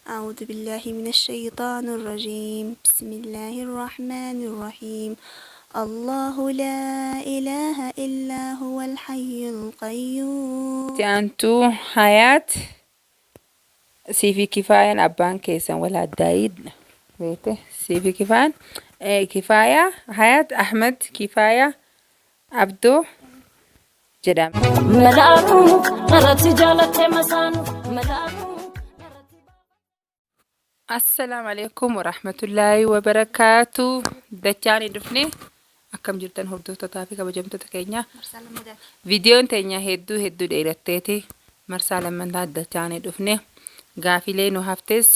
أعوذ بالله من الشيطان الرجيم بسم الله الرحمن الرحيم الله لا إله إلا هو الحي القيوم. Itti aantuu Hayaat siifi Kifaayaan abbaan keessan wal addaayii beekte siifi Kifaan Kifaayaa Hayaat Ahmed Kifaayaa Abdoo jedhama. Malaakuu narratti jaalattee masaanuu malaakuu narratti. Assalaamu alaikum warahmatullaahi wabarakaatu. Dachaan hin dhufne akkam jirtan hordoftootaa fi kabajamtoota keenya. Marsaa lammadaati. Viidiyoon teenya hedduu hedduu dheeratteeti marsaa lammataa dachaan hin dhufne gaafilee nu haftes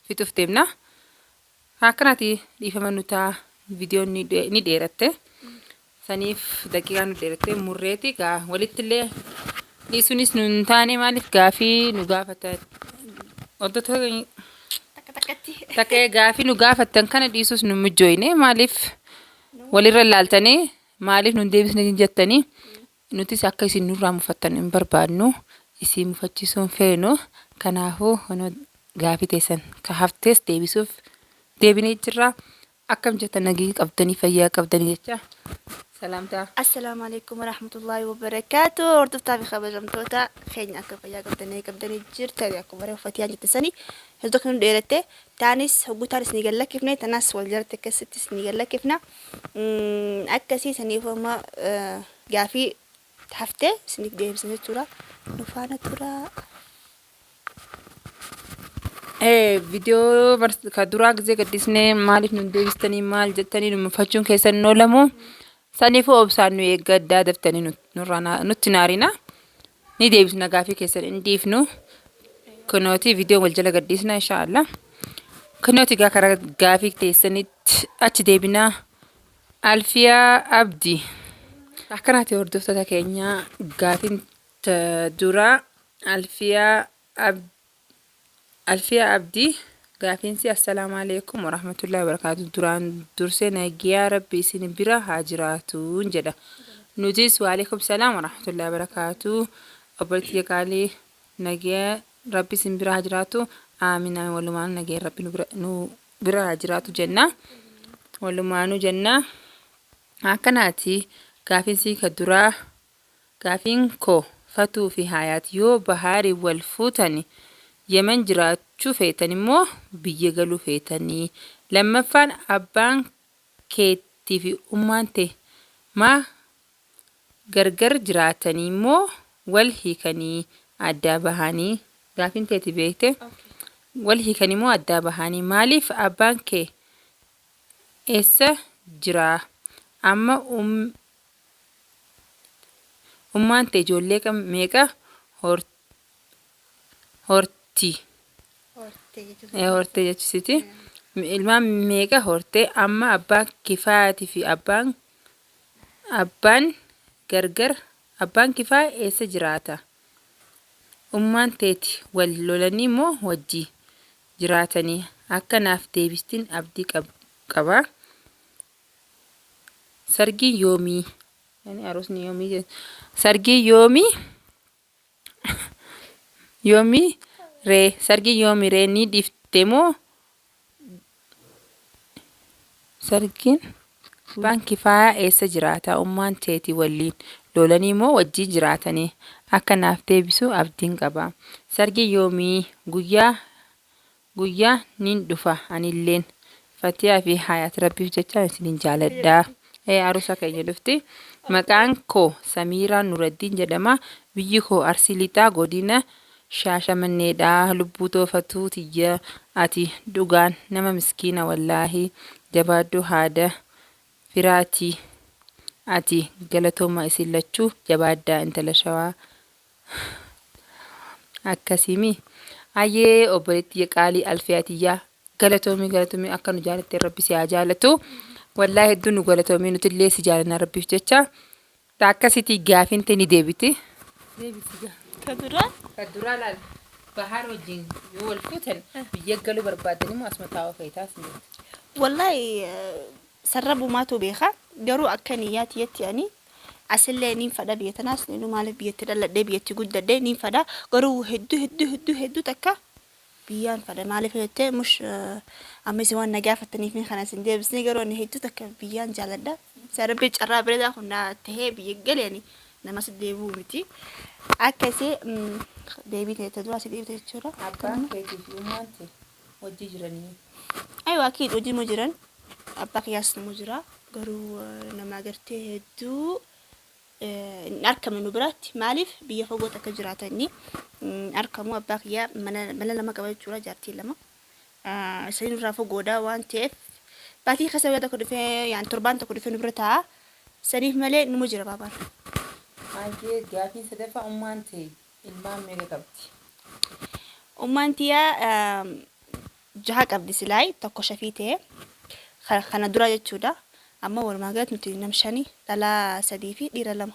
fixuuf deemna. Akkanati dhiifama nu ta'a viidiyoon ni dheeratte. Saniif daqiiqaa nu dheeratte murreeti gaa walittillee dhiisuunis nu hin taane maaliif gaafii nu gaafatan hordoftoota Takka takkatti. Takka gaafii nu gaafattan kana dhiisuus nu mijjooyne maaliif walirra laaltanii maaliif nu hin deebisne jettanii nutis akka isin nurraa mufattan hin barbaadnu isin mufachiisuu hin feenu kanaafuu kunoo gaafii teessan ka haftes deebisuuf deebinee jirra akkam jirtan nagii qabdanii fayyaa qabdanii jecha salaamtaa. Assalaamu alaikum warahmatullaahi wabarakaatu. Hordoftaa fi kabajamtoota keenya akka fayyaa qabdanii qabdanii jirtan akkuma baree uffatiyaan jette sani hedduu akka nu dheeratte taanis hogguu taanis ni gallakkifne tanaas wal jalatti akkasittis ni gallakkifna. Akkasii saniif amma gaafii haftee isiniif deebisna jechuudha. Nu faana turaa. Viidiyoo ka duraa gisee gaddisnee maaliif nu deebistanii maal jettanii nu mufachuun keessan hin oolamu. Saniifuu obsaan nu eeggaddaa daftanii nurraa nutti hin aarina. Ni deebisna gaafii keessan hin dhiifnu. Kunooti viidiyoo wal jala gaddisna inshaallah. Kunooti gaa karaa gaafii teessanitti achi deebinaa. Alfiyaa Abdi. Akkanaati hordoftoota keenya gaafiin duraa Alfiyaa Abdi. Alfiya Abdi Gaafiinsi Assalaamu Aleeykum Warahmatullaahi Wabarakaatuh Duraan dursee nagiyaa Rabbi isin bira haa jiraatuun jedha. Nutis Waaleykum salaam Warahmatullaahi Wabarakaatuh Obboleetti qaalii nagiyaa Rabbi isin bira haa jiraatu. Aamin aamin walumaanuu nagayaan Rabbi nu bira nu bira haa jiraatu jenna. Walumaanuu jenna. Akkanaati gaafiinsi ka duraa Gaafiin koo Fatuu fi Hayaat yoo Bahaariin wal fuutani Yemen jiraachuu feetani moo biyya galuu feetani? Lammaffaan Abbaan keetti fi ummaan tee maa gargar jiraatanii moo wal hiikanii addaa bahaanii? Gaafiin teeti beekte wal hiikanii moo addaa bahaanii? Maaliif abbaan kee eessa jiraa amma Ummaan tee ijoollee meeqa horti? Horte jechuusiti. Ilmaan meeqa horte? Amma abbaan Kifaayaatii fi abbaan abbaan gargar abbaan Kifaaya eessa jiraata? Ummaan teeti wal lolanii moo wajji jiraatanii? Akka naaf deebistin abdii qaba. Sargiin yoomii? Yani arusni yoomii jedhe. Sargiin yoomii? Yoomii ree? Sargiin yoomii ree? Ni dhifte moo? Sargiin Abbaan Kifaayaa eessa jiraata? Ummaan teeti waliin lolanii moo wajjin jiraatanii? Akka naaf deebisu abdiin qaba. Sargiin yoomii? Guyyaa Guyyaa nin dhufa anilleen. Fatiyaa fi Hayat Rabbiif jechaan isinin jaaladha. Ee arusa keenya dhufti. Maqaan koo Samiiraa Nuraddiin jedhama. Biyyi koo Arsii Lixaa godina Shaashamanneedha. Lubbuu too Fatuu tiyya ati dhugaan nama miskiina wallaahi. Jabaadhu haada firaati ati. Galatooma isin lachuu jabaadhaa intala shawaa. Akkasii mi? Hayyee obboleetti qaalii Alfiyaa tiyyaa galatoomii galatoomii akka nu jaalatte rabbi si haa jaalatu. Wallaahi hedduu nu galatoomii nutillee si jaalanna rabbiif jecha. Ta akkasitii gaafiin tee ni deebiti. Deebisi gaa. Ka duraa Ka duraa laal Bahaar wajjin yoo wal fuutan biyya galuu barbaaddan immoo asuma taa'uu feetaa sin jette. Wallaahi sarrabumaatu beeka garuu akka niyyaa tiyyatti ani asillee niin fadha biyya tanaas nu maaliif biyyatti dhaladhee biyyatti guddadhe niin fadha garuu hedduu hedduu hedduu hedduu takka Biyyaan fadha maaliif yoo jette mush amma isin waan na gaafattaniif kana isin deebisnee garuu ani hedduu takka biyyaan jaaladha. Isa rabbi carraa bareedaa kun naa tahee biyya gale ani nama si deebi'u miti. Akka isee deebii ta'e ta duraa si deebite jechuudha. Abbaan keetii fi ummaan tee wajji jiranii? Aywa akiid wajji numa jiran. Abbaa kiyyaas numa jira. Garuu nama agartee hedduu hin arkamne nu biratti maaliif biyya fagootti akka jiraatanii hin arkamu abbaa kiyyaa mana mana lama qaba jechuudha jaartii lama isanii nurraa fagoodha waan ta'eef baatii keessa guyyaa tokko dhufee yaan torbaan tokko dhufee nu bira taa'a saniif malee numa jira baabaan. Hayyee gaafiin sadaffaa ummaan tee ilmaan meeqa qabdi? Ummaan tiyyaa jaha qabdi silaay tokko shafii ta'e kana dura jechuudha. Amma walumaa galatti nuti nam shani dhalaa 3 fi dhiira 2.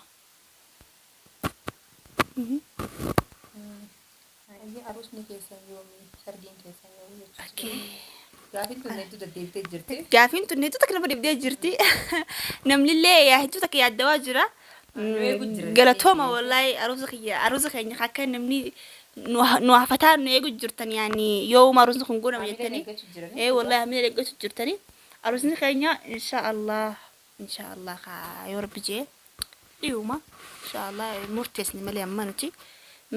Hayyee aruusni keessan yoomi? Sargiin keessan yoomi jechuun okay. Gaafiin tun hedduu deddeebitee jirti. Gaafiin tun hedduu takka nama dhibdee jirti. Namnillee yaa hedduu takka yaaddawaa jira. Nu eegu jira. Galatooma wallaahi aruusa kiyya aruusa keenya akka namni nu hafataa nu eegu jirtan yaani yooma aruusni kun godhama Hamileen jettanii. eeggachuu jirani. Ee wallaahi hamileen eeggachuu jirtanii. Aruusni keenya insha Allah insha Allah kaa yoo rabbi jee dhiyuma insha Allah murteessine malee amma nuti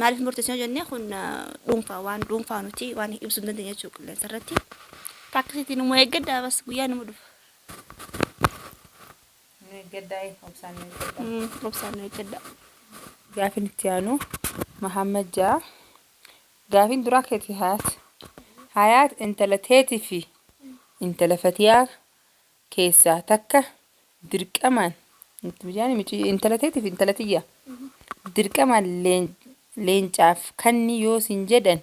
maaliif murteessine yoo jenne kun dhuunfaa waan dhuunfaa nuti waan ibsuu hin dandeenye jechuudha qilleensa irratti. Akkasitti numa eeggadhaa bas guyyaa numa dhufa. Nu eeggadhaa obsaan nu eeggadhaa. Obsaan nu eeggadhaa. Gaafin itti aanu Mahammad ja'a. Gaafin duraa keeti Hayaat. Hayaat intala teeti fi intala Fatiyaa keessaa takka dirqamaan intala teeti fi intala tiyya dirqamaan leencaaf kanni yoo sin jedhan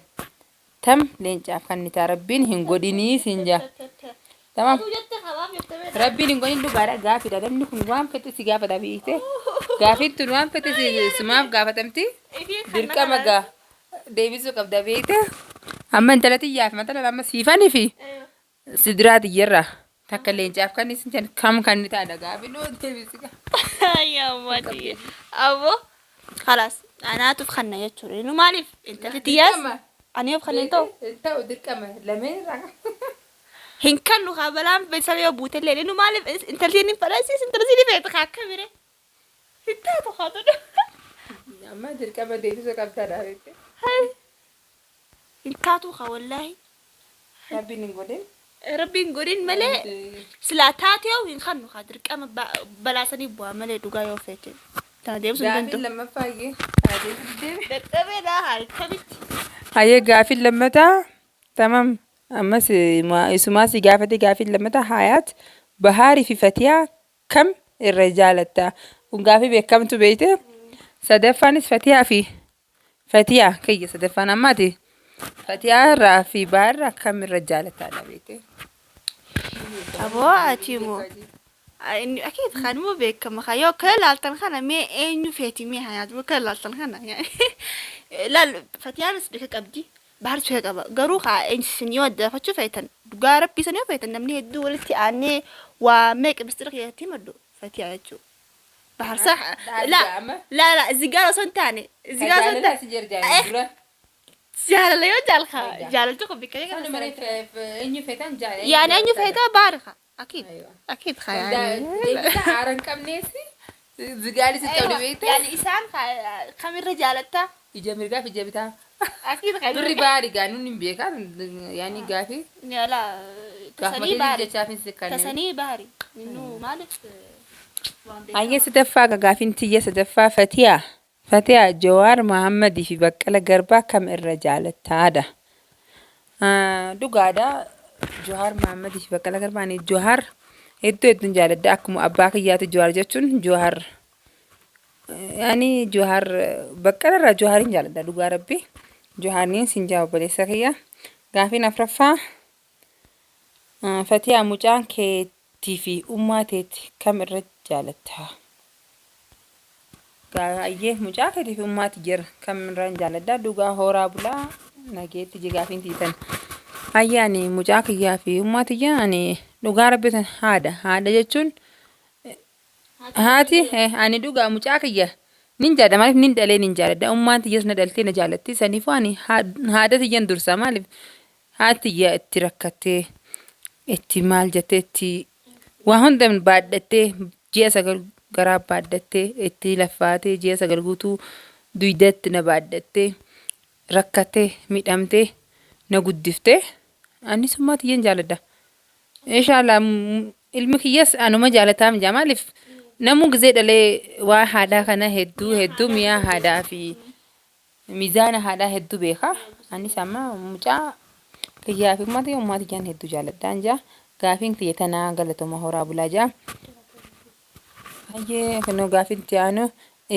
tam leencaaf kannitaa rabbiin hin godhinii sin jaa. Tamam. Rabbiin hin godhin dhugaadha gaafidha namni kun waan fedhe si gaafata beekte. Gaafiin tun waan fedhe si sumaaf gaafatamti. Dirqama gaa deebisuu qabda beekte. Amma intala tiyyaaf matala amma siifanii fi sidiraa tiyyarraa takka leencaaf kan isin jedhan kam kan ni taadha gaafii nuu deebisi gaa. Yaa ummati. Abbo. Khalaas anaatuuf kanna jechuudha. Inni maaliif intalli tiyyaas Dirqama. ani of kan hin ta'u. Hin ta'u dirqama lameen irraa. Hin kannu kaa balaan beeksisa yoo buutellee inni maaliif intalli inni fadhasiis intalli inni feete kaa akka bire. Hin taatu kaa tudha. Amma dirqama deebisuu qabdaadha beekte. Hin taatuu kaa wallaahi. Rabbiin hin godhin. Rabbiin hin godhin malee silaa taatee hin kannu kaa dirqama balaa sanii bu'aa malee dhugaa yoo feete. Tana deebisuu hin Gaafiin danda'u. lammaffaa iyyee. Kana deebisuu deeme. Dadhabeedha haa akkamitti. Hayyee gaafiin lammataa tamam ammas isumaa si gaafate gaafiin lammataa Hayaat Bahaarii fi Fatiyaa kam irra jaalatta? Kun gaafii beekamtu beekte. Sadaffaanis Fatiyaa fi Fatiyaa kiyya sadaffaan ammaati. Fatiyaa irraa fi Bahar irraa kam irra jaalattaadha beekte. Aboo ati moo inni akiit kanuma beekama kan yoo akkana laaltan kana mee eenyu feeti mee hayaatu akkana laaltan kana laal Fatiyaanis bika qabdi Baharis bika qaba garuu kaa isin yoo adda baafachuu feetan dhugaa rabbii san yoo feetan namni hedduu walitti aanee waa meeqa mistira kiyyatti himadhu Fatiyaa jechuudha. Bahar sah la la la zigaara osoo hin taane zigaara osoo hin Jaalala si taane jira dura. jaalala yoo jaalka jaalalti kun bikka eega Sanuma eenyu feetan jaalala. yaani eenyu feetaa bahar ka akiid akiid ka yaani Deebisa haara hin qabneesi zigaali si qabdi beekte. yaani isaan kamirra jaalatta Ija mirgaa fi ija bitaa. akiid ka Durri baari gaa nunni hin beekaa yaani gaafii. la Gaafuma tasanii keetiin bahari jechaaf hin sikkannee. tasanii bahari nu maaliif waan beekamaa. Hayyee sadaffaa gaafiin tiyya sadaffaa Fatiyaa. Fatiyaa Jawaar Mohaammed fi Baqqala Garbaa kam irra jaalattaadha? Dhugaadha. Jawaar Mohaammed fi Baqqala Garbaa ani Jawaar hedduu hedduun jaaladha. Akkuma abbaa kiyyaatti Jawaar jechuun Jawaar ani Jawaar Baqqala irraa Jawaarin jaaladha dhugaa rabbi. Jawaarniin sin jaa obboleessa kiyya. Gaafiin afraffaa Fatiyaa mucaan keetii fi ummaa teeti kam irra jaalatta? Hayyee mucaa keetii fi ummaa tiyya kam irraan jaaladha? Dhugaa horaa bulaa nageetti je gaafiin tiyya tana. Hayyee ani mucaa kiyyaa fi ummaa tiyya ani dhugaa rabbi tan haadha. Haadha jechuun Haati ani dhugaa mucaa kiyya nin jaaladha maaliif nin dhalee nin jaaladha ummaan tiyyas na dhaltee na jaalatti saniifuu ani haadha tiyyan dursa maaliif Haati tiyya itti rakkattee itti maal jettee itti waa hunda baadhattee ji'a 9 garaa baadhattee itti laffaatee ji'a 9 guutuu duydatti na baadhattee rakkattee midhamtee na guddiftee anis ummaa tiyyan jaaladha. Inshaallah ilmi kiyyas anuma jaalataam jaa maaliif namuu gizee dhalee waa haadhaa kana hedduu hedduu mi'aa haadhaa fi mizaana haadhaa hedduu beeka. Anis amma mucaa kiyyaa fi ummaa tiyya ummaa tiyyaan hedduu jaaladhaan jaa. Gaafiin tiyya tanaa galatoma horaa bulaa jaa. Hayyee kunoo gaafiin itti aanu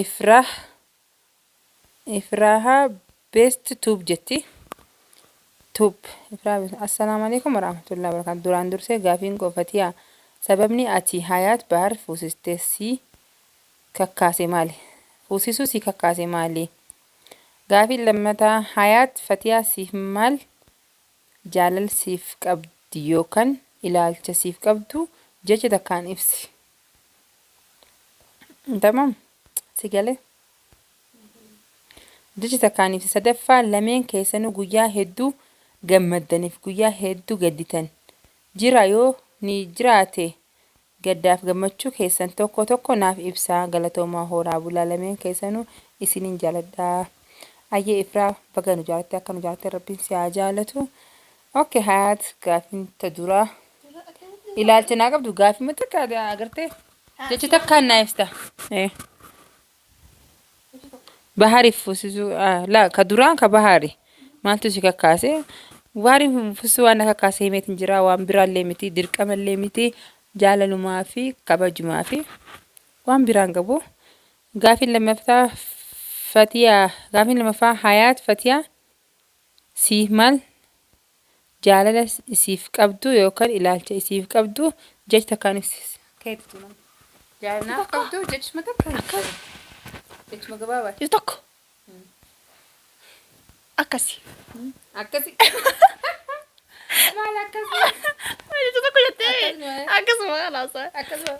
Ifrah Ifraha best tube jetti. Tube Ifraha best Assalaamu alaikum warahmatullahi wabarakatuh. Duraan dursee gaafiin koo Fatiyaa sababni ati Hayaat Bahar fuusiste si kakkaase maali? Fuusisuu si kakkaase maali? Gaafiin lammataa Hayaat Fatiyaa siif maal jaalal siif qabdi yookan ilaalcha siif qabdu jecha takkaan ibsi. Tamam? Si galee? Jecha takkaan ibsi. Sadaffaa lameen keessanuu guyyaa hedduu gammaddaniif guyyaa hedduu gadditan jira yoo ni jiraate Gaddaaf gammachuu keessan tokko tokko naaf ibsaa galatoomaa horaa bulaa lameen keessanuu isinin jaaladha Ayyee Ifraa baga nu jaalatte akka nu jaalatte rabbiin si haa jaalatu ok hayaat gaafin ta duraa ilaalcha naa qabdu gaafima takka agartee jecha takkaan naa ibsita eh. Bahariif fuusisuu laa ka duraa ka bahaari maaltu si kakkaase bahariif fuusisuu waan na kakkaase himeetiin jira waan biraallee miti dirqamallee miti jaalalumaa fi kabajumaa fi waan biraan qabu gaafiin lammaffaa fatiyaa gaafiin lammaffaa hayaat fatiyaa siif maal Jaalala isiif qabdu yookan ilaalcha isiif qabdu jecha takkaan ibsi. Keeti tun amma. Jaalala naaf qabdu jechuma takkaan ibsi. Jechuma gabaabaa. Jecha tokko. Akkasi. Akkasi. Maal akkasi? Jecha tokko jettee Akkasuma. akkasuma kalaasa. Akkasuma.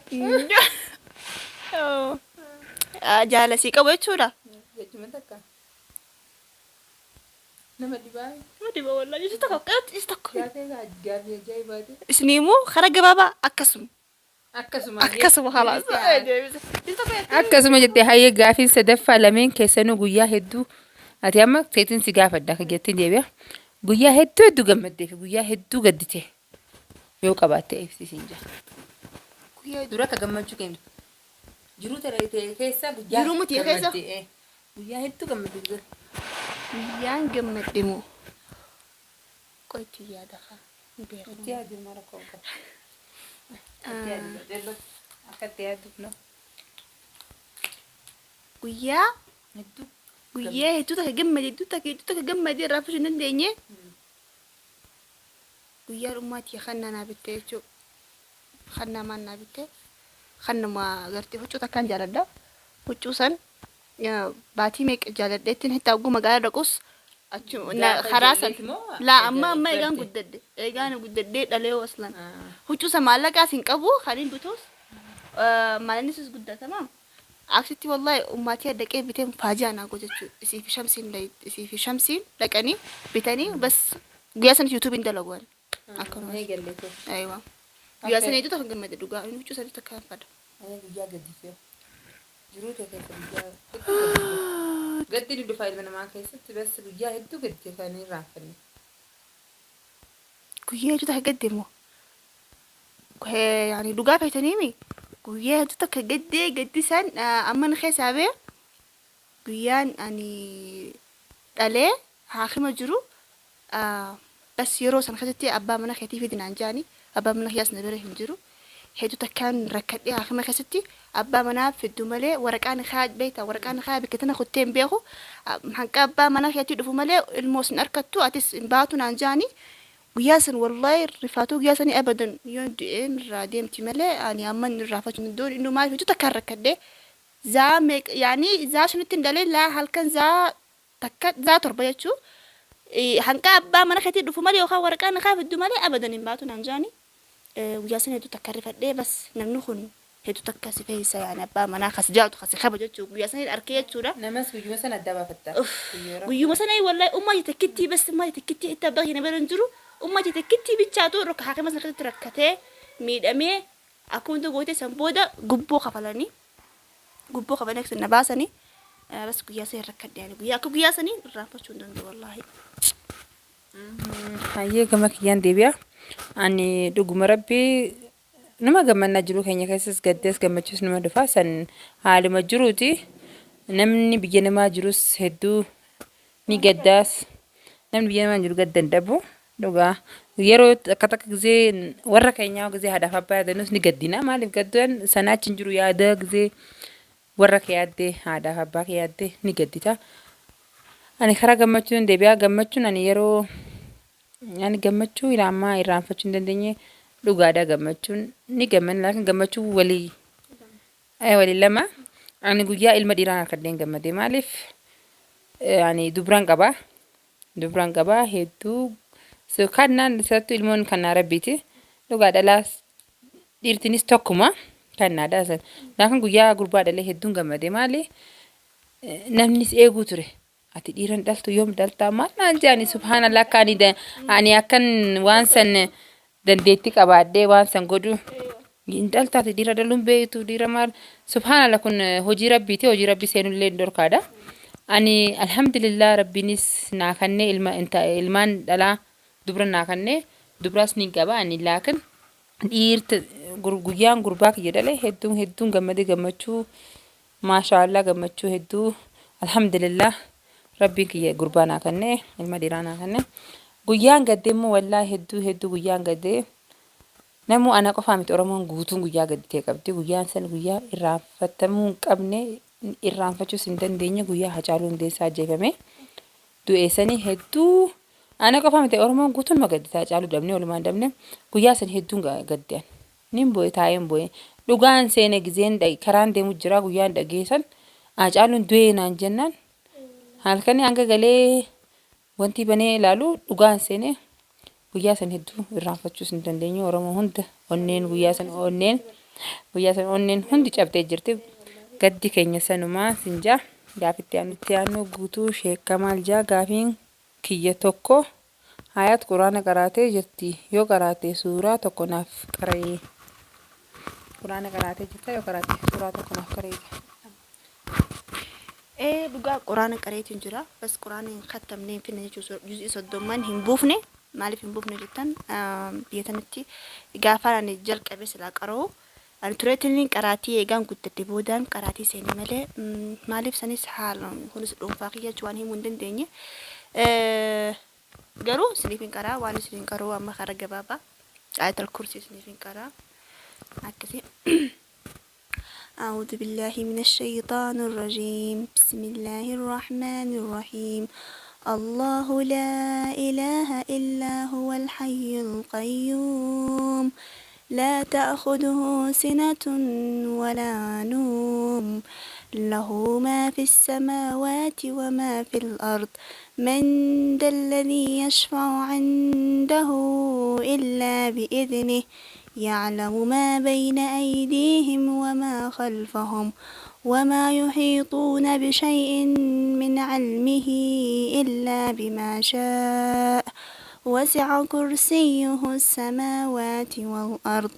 Jaalala sii qabu jechuudha. Jechuma takka. Nama dhibaa. Nama dhiba wallahi jecha tokko akkanatti jecha tokko. Gaafii gaafii ajaa'ibaati. Isinii immoo karaa gabaabaa akkasuma. Akkasuma. Akkasuma halaas. Akkasuma jette hayyee gaafiin sadaffaa lameen keessanuu guyyaa hedduu ati amma seetiin si gaafadha akka jettiin deebi'a. Guyyaa hedduu hedduu gammaddee fi guyyaa hedduu gaddite yoo qabaatte ibsi siin jira. Guyyaa dura akka gammachuu kennu. Jiruu tana keessa guyyaa Jiruu miti keessa? gammaddee. Guyyaa hedduu gammadde dhugaa. Guyyaan gammadde moo? Qoy itti yaada kaa. Hin beeku. Itti yaadi ma rakkoo hin qabu. Itti yaadi qajeello. Akka itti yaadduuf no. Guyyaa Hedduu. guyyaa hedduu takka gammade hedduu takka hedduu takka gammade irraa fudhachuu hin dandeenye. Guyyaa dhummaatti kannaa naa bitte jechuudha. Kannaa maal naa bitte? Kannuma gartee huccuu takkaan jaaladha. Huccuu san baatii meeqa jaaladheettiin hitta hogguu magaalaa dhaqus achuma Gaafa karaa san ijoolleeti moo laa erga amma amma eegaan barte? guddadhe eegaan guddadhee dhalee hoo aslan huccuu san maallaqaas hin qabu kan hin bituus maallaqni sus guddatama aksitti wallahi ummaatii dhaqee bitee faajaa naa gocha jechuudha isii fi shamsiin isii fi shamsiin dhaqanii bitanii bas guyyaa sanis yuutuubiin dalagu ani akkanumas Mee galleetee. aywa guyyaa Okay. sana hedduu takka gammade dhugaa inni huccuu sanii takka hin fada Guyyaa gaddisee. Jiruu tee keessa guyyaa hedduu gaddite. Gaddi ni dhufa ilma namaa keessatti bas guyyaa hedduu gaddite kan hin irraanfanne. Guyyaa hedduu takka gadde moo? Yaani dhugaa feetaniimi guyyaa hedduu takka gaddee gaddi san amma na keessaa bee guyyaan ani dhalee haakima jiru Bas yeroo san keessatti abbaa mana keetii fidi naan jedhani. Abbaan mana kiyyaas na bira hin jiru. Hedduu takkaan rakkadhee haakima keessatti abbaa manaa fiddu malee waraqaa nikaa beektaa waraqaa nikaa bikka tana kuttee hin beeku. Hanqa abbaa mana keetii dhufu malee ilmoos hin arkattu atis hin baatu naan jedhani. Guyyaa san wallahi rifaatuu guyyaa sanii abadan yoon du'een irraa deemti malee ani amma hin irraafachuu hin danda'u. Innuu maaliif hedduu takkaan rakkadhee zaa meeqa yaani zaa shanitti hin dhalee laa halkan zaa takka zaa 7 jechuu hanqa abbaa mana keetii dhufu malee yookaan waraqaa nikaa fiddu malee abadan hin baatu naan jaani guyyaa sana hedduu takka rifadhee bas namni kun hedduu takka si feessa yaani abbaa manaa kas jaalatu kasi kaba jechuu guyyaa sana arkee jechuudha. Namas guyyuma sana adda baafatta. Guyyuma sana wallahi ummaa takkittii bas ummaa takkittii itti abbaa keenya bira hin jiru. Ummati takkittii bichaatu rakka haakima sana keessatti rakkatee miidhamee akka hunda gootee san booda gubboo kafalanii gubboo kafalanii akka na baasanii bas guyyaa sana rakkadhe ani guyyaa akka guyyaa sanii irraanfachuu hin danda'u wallaahi. Hayyee gama kiyyaan deebi'a. Ani dhuguma rabbii numa gammannaa jiruu keenya keessas gaddees gammachuus numa dhufa san haaluma jiruuti. Namni biyya namaa jirus hedduu ni gaddaas. Namni biyya namaa jiru gadda hin dhabu. Dhugaa yeroo takka takka gizee warra keenyaa gizee haadhaaf abbaa yaadannus ni gaddina. Maaliif gaddan sanaa achi hin jiru yaada gizee warra kee yaaddee haadhaaf abbaa kee yaaddee ni gaddita. Ani karaa gammachuun deebi'a. Gammachuun ani yeroo ani gammachuu ila ammaa irraanfachuu hin dandeenye dhugaadha gammachuun ni gammanna laakiin gammachuu walii walii lama ani guyyaa ilma dhiiraan harkadheen gammade maaliif ani dubraan qaba dubraan qaba hedduu kannaan isattu ilmoon kannaa rabbiiti dhugaa dhalaas dhiirtinis tokkuma kannaadha san laakiin guyyaa gurbaa dhalee hedduun gammade maali namnis eeguu ture ati dhiiran dhaltu yoom dhaltaa maal naan jedhani subhaanallah akka ani ani akkan waan san dandeettii qabaadhee waan san godhu hin dhaltu ati dhiira dhaluun beektu dhiira maal subhaanallah kun hojii rabbiiti hojii rabbii seenullee hin dhorkaadha ani alhamdulillah rabbiinis naa kannee ilma ilmaan dhalaa dubra naa kannee dubraas ni qaba ani laakin dhiirta guyyaan gurbaa kiyya dhale hedduun hedduun gammadee gammachuu Maashaa Allah gammachuu hedduu Alhamdulillah rabbiin kiyya gurbaa naa kanne ilma dhiiraa naa kanne guyyaan gadde immoo wallaahi hedduu hedduu guyyaan gadde namuu ana qofaa miti oromoon guutuun guyyaa gadditee qabdi guyyaan san guyyaa irraanfatamuu hin qabne irraanfachuus hin dandeenye guyyaa Hacaaluu Hundeessaa ajjeefame du'e sanii hedduu ana qofaa miti oromoon guutuun ma gaddite Hacaaluu dhabne walumaan dhabne guyyaa san hedduun gadde an. Nin bo'e taa'een bo'e. Dhugaan seene gizeen karaan deemu jira guyyaan dhagee san Haacaaluun du'ee naan jennaan halkanii hanga galee wantii banee ilaalu dhugaan seene guyyaa san hedduu irraanfachuus hin dandeenyu Oromoo hunda onneen guyyaa san onneen guyyaa san onneen hundi cabdee jirti gaddi keenya sanumaa sin jaa gaafitti aanutti aanu guutuu sheekka maal jaa gaafiin kiyya tokko Hayaat quraana qaraatee jirti yoo qaraate suuraa tokko naaf qara'i. Quraana qaraatee jirta yoo qaraate suuraa tokko naaf qara'i. Ee dhugaa quraana qareetiin jira. Bas quraana hin kattamne hin finne jechuun juz'ii soddomman hin buufne. Maaliif hin buufne jettan biyya tanatti gaafa ani jalqabe silaa qara'u ani tureetiin qaraatii eegaan guddadhe boodaan qaraatii seene malee maaliif sanis haala kunis dhuunfaa kiyya jechuun waan himuu hin dandeenye. Garuu isiniif hin qaraa waan isin hin qaruu amma karaa gabaabaa ayatal kursii isiniif hin qaraa akkasii. أعوذ بالله من الشيطان الرجيم بسم الله الرحمن الرحيم الله لا إله إلا هو الحي القيوم لا تأخذه سنة ولا نوم له ما في السماوات وما في الأرض من ذا الذي يشفع عنده إلا بإذنه يعلم ما بين أيديهم وما خلفهم وما يحيطون بشيء من علمه إلا بما شاء وسع كرسيه السماوات والأرض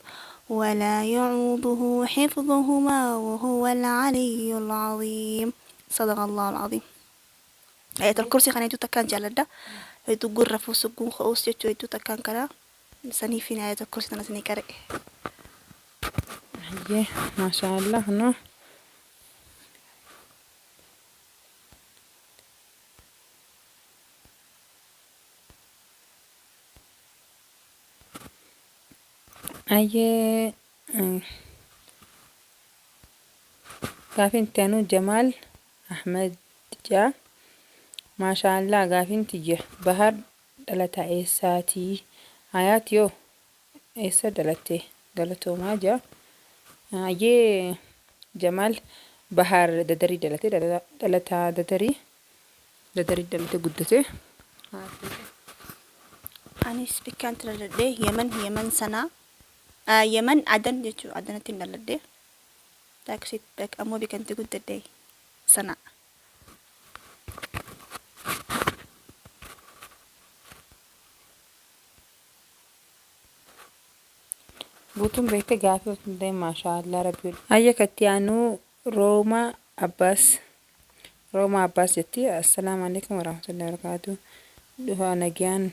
ولا يعوضه حفظهما وهو العلي العظيم صدق الله العظيم آية الكرسي kana hedduu takkaan jaalladha. Hedduu gurra fuusugguun ka'uus jechuu hedduu takkaan karaa saniifin آية الكرسي tana isinii qara'e. Hayyee maashaa Allah no. Hayyee gaafiin itti aanu Jamaal Ahmed jaa. Maashaa Allah gaafiin tiyya Bahar dhalata eessaatii? Hayaat yoo eessa dhalatte? Galatoomaa jaa. Hayyee Jamaal Bahar Dadarii dhalate dhalataa Dadarii. Dadarii dhalatee guddate. Anis bikkaan itti dhaladhe Yemen Yemen sanaa Yemen Adan jechuudha Adanatti hin dhaladhe. Taaksiitti ammoo bikkan itti guddadhe sanaa. Guutuun beekte gaafii osoo hin ta'in maashaa Allah rabbi. Hayya katti aanu Rooma Abbaas Rooma Abbaas jetti. Assalaamu alaikum warahmatullahi wabarakatuh. Dhufaa nagayaan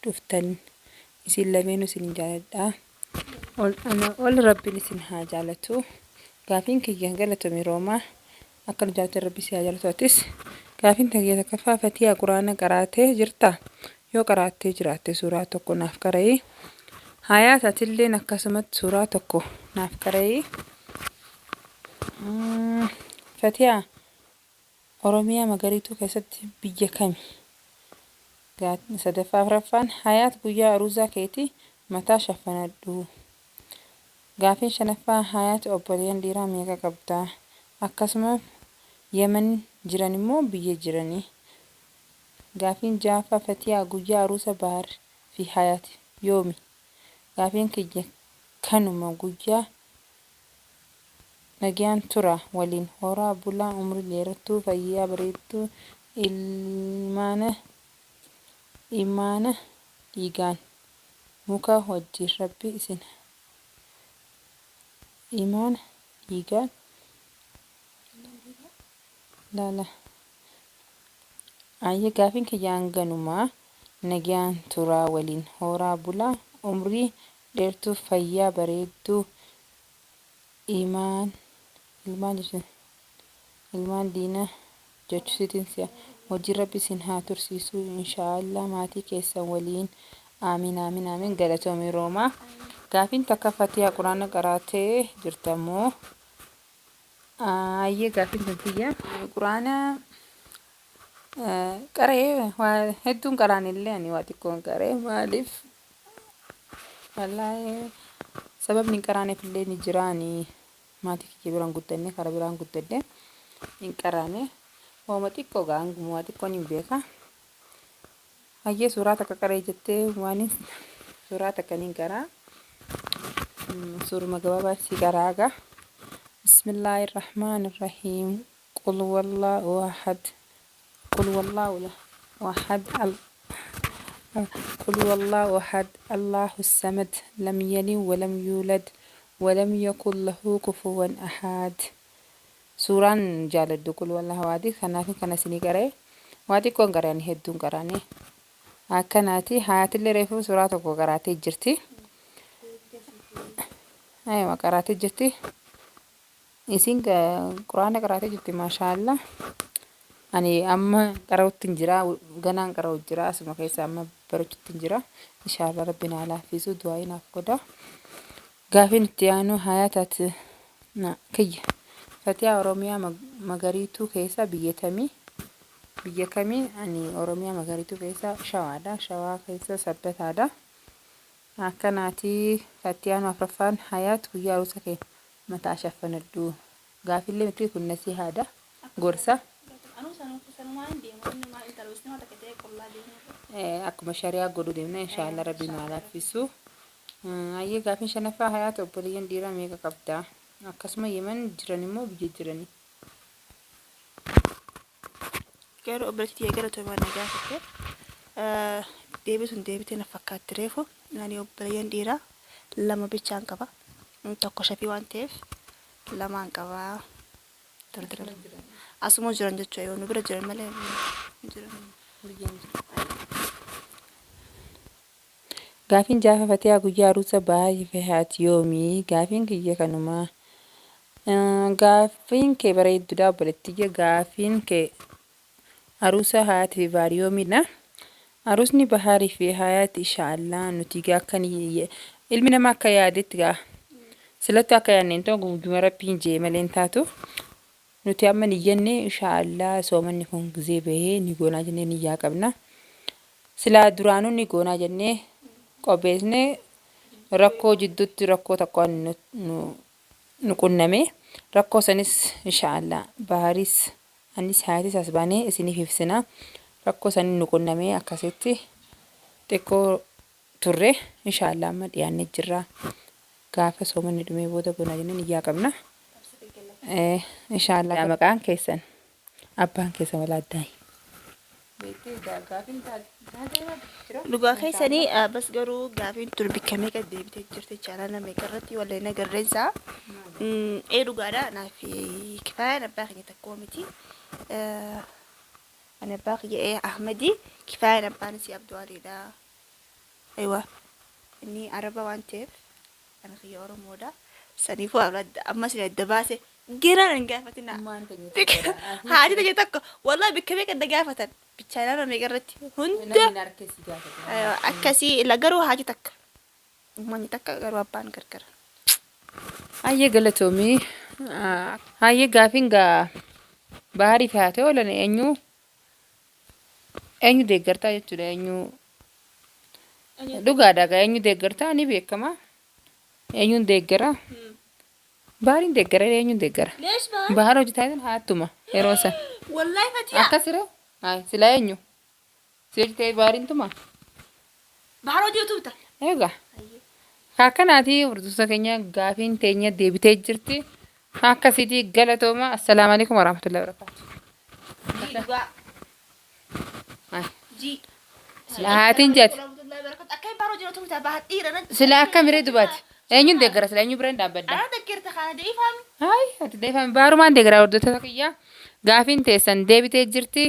dhuftan, isin lameenuu isin jaaladha. Ol ana ol rabbiin isin haa jaalatu. Gaafiin kiyya, galatomi Roomaa, akka nu jaalatan rabbi si haa jaalatu atis. Gaafiin tiyya takkaffaa, Fatiyaa, quraana qaraatee jirtaa? Yoo qaraattee jiraatte suuraa tokko naaf qara'i. Hayaat, atilleen akkasumatti suuraa tokko naaf qara'i. Fatiyaa, Oromiyaa magariituu keessatti biyya kami? Sadaffaa afuraffaan, Hayaat, guyyaa aruuzaa keetii mataa shaffanadhu. Gaafiin shanaffaa, Hayaat, obboleeyyan dhiiraa meeqa qabda? Akkasuma Yemen jiran immoo biyya jiranii? Gaafiin ja'affaa, Fatiyaa, guyyaa aruusa Bahar fi Hayaat yoomi? Gaafiin kiyya kanuma, guyyaa nagayaan tura, waliin horaa bulaa, umrii dheerattuu, fayyaa bareedduu, ilmaana imaana dhiigaan muka wajjin rabbi isin imaana dhiigaan laala. Ayyee, gaafiin kiyya hanganumaa, nagayaan turaa, waliin horaa bulaa, umrii dheertuu, fayyaa bareedduu, imaan ilmaan jechuun ilmaan diina jechuusiitiin si'a hojii rabbi isin haa tursiisuu inshaallah maatii keessan waliin. Aamin, aamin, aamin. Galatoomii Roomaa. Gaafiin takka, Fatiyaa, quraana qaraatee jirtamoo? Ayyee, gaafiin tun tiyya. Quraana qaree waa hedduun qaraanillee ani waa xiqqoon qaree. Maaliif? Wallaahi sababni hin qaraaneef illee ni jira. Ani maatii kiyya biraan guddanne, karaa biraan guddadhe, hin qaraane. Waama xiqqoo gaa, hanguma waa xiqqoon hin beeka. Hayyee, suuraa takka qaree jettee, waan suuraa takka niin qaraa. Suuruma gabaabaa si qaraa gaa. Bismillaahi Rahmaan Rahiim. Qul wallaahu ahad. Qul wallaahu ahad. Qul wallaahu ahad. Allahu samad. Lam yalid walam yuulad. Walam yakun lahu kufuwan ahad. Suuraan jaaladhu qul wallaahu ahadi. Kanaaf kana isinii qara'e. Waa xiqqoon qara'e, ani hedduun qaraane. Akkanaati, Hayaatillee reefu suuraa tokko qaraatee jirti. Aywa, qaraatee jirti. Isin quraana qaraatee jirti, maashaallah. Ani amma qara'utti hin jira. Ganaan qara'u jira. Asuma keessa amma barachuutti hin jira. Inshaallah rabbi naa laaffisu, du'aa naaf godha. Gaafiin itti aanu, Hayaat na kiyya. Fatiyaa, Oromiyaa magariituu keessa biyya tamii? Biyya kamii? Ani Oromiyaa magariituu keessa Shawaadha. Shawaa keessa Sabbataadha. Akkanaati, itti aanu afuraffaan, Hayaat, guyyaa aruusa kee mataa shaffanadhu. Gaaffiillee miti kun, nasihaadha. Gorsa. Anuu sanumaan deemu, inni maal intala musliimaa takka ta'e qullaa deemu. Akkuma shari'aa godhuu deemna, inshaallah rabbi nu haa laaffisu. Ayyee, gaafiin shanaffaa, Hayaat, obboleeyyan dhiiraa meeqa qabda? Akkasuma Yemen jiran immoo biyya jiranii? Garuu obboleettii tiyya, galatoomaa na gaafatte. Deebisuun deebitee na fakkaatti reefu. Ani obboleeyyan dhiiraa lama bichaan qaba. Tokko shafii waan ta'eef lamaan qaba. Asuma jiran jechuudha, yoo nu bira jiran malee hin jiran. Gaafiin jaafa, Fatiyaa, guyyaa aruusa Bahar fi Hayaat yoomii? Gaafiin kiyya kanumaa. Gaafiin kee bareedduudha, obboleettiyya. Gaafiin kee aruusa Hayaatii fi Bahar yoomiidha? Aruusni Baharii fi Hayaat inshaallah nuti gaa akka ilmi namaa akka yaadetti gaa silatti akka yaadne hin ta'u, guyyuma rabbiin jee malee hin taatu. Nuti amma niyyanne, inshaallah soomanni kun gizee bahee ni goonaa jennee niyyaa qabna. Silaa duraanuu ni goonaa jennee qopheessne, rakkoo jidduutti rakkoo tokko nu qunname. Rakkoo sanis inshaallah Baharis anis Hayatis as baanee isiniif ibsina. Rakkoo sanin nu qunname, akkasitti xiqqoo turre. Inshaallah amma dhiyaannee jirra. Gaafa soomanni dhumee booda goonaa jennee niyyaa qabna. Inshaallah maqaan keessan, abbaan keessan wala addaayi. Beektee gaafiin taatee jira. Dhugaa keessanii bas garuu gaafiin tun bikka meeqa deebitee jirti chaanala meeqa irratti wallee nagarreensaa. Ee dhugaadha naaf kifaayaan abbaa keenya tokkoo miti. Ani abbaa kiyya ee Ahmadi kifaayaan abbaan isii Abduwaaliidha. Aywa inni Araba waan ta'eef ani kiyya Oromoodha. Saniifuu amma isin adda baase Gina hin gaafatina. Ummaan teenya tokkodha. Haati teenya tokko wallahi bikka meeqa na gaafatan. Bichaanaama meeqa irratti hunda Namni harka si gaafate. Aywa, akkasii ila garuu haati takka. Ummanni takka garuu abbaan gargara. Hayyee galatoomii. Hayyee gaafiin gaa baharii fi haatee oolan eenyu eenyu deeggartaa jechuudha eenyu dhugaadha gaa eenyu deeggartaa ni beekama eenyuun deeggara. Baariin deeggara eenyuun deeggara? Leesh baar? Bahar hojii taasisan haatuma yeroo san. Wallahi fatiya. Akkas ree? Hayi silaa eenyu? Si hojii ta'e baariin tuma? Bahar hojii utubta. Egaa. Akkanaati hordoftoota keenya gaafiin teenya deebitee jirti. Akkasiiti galatooma. Assalaamu alaikum warahmatullahi wabarakatuh. Jii dhugaa. Hayi. Jii. Silaa haatiin jeeti. Akka bahar hojii utubta bahar dhiira nan. Silaa akka miree dubaati. Eenyuun deeggara silaa eenyu biraan dhaabbadda. Ana deeggarta kana deefaami. Hayi ati deefame baarumaan deeggaraa hordoftoota kiyya. Gaafiin teessan deebitee jirti.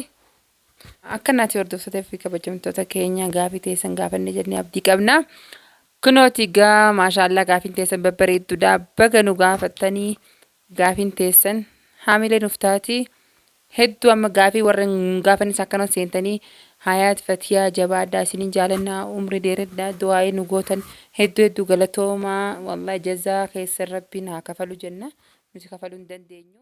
Akkanaati hordoftoota fi kabajamtoota keenya gaafii teessan gaafanne jennee abdii qabna. Kunooti gaa maashaallaa gaafiin teessan babbareedduudha. Baga nu gaafattanii gaafiin teessan haamilee nuuf taati. Hedduu amma gaafii warra hin gaafannis akkana seentanii Hayaat Fatiyaa jabaadhaa isinin jaalannaa umri dheeradhaa du'aa'ii nu gootan hedduu hedduu galatoomaa wallahi jazaa keessan rabbiin haa kafalu jenna nuti kafaluu hin dandeenyu.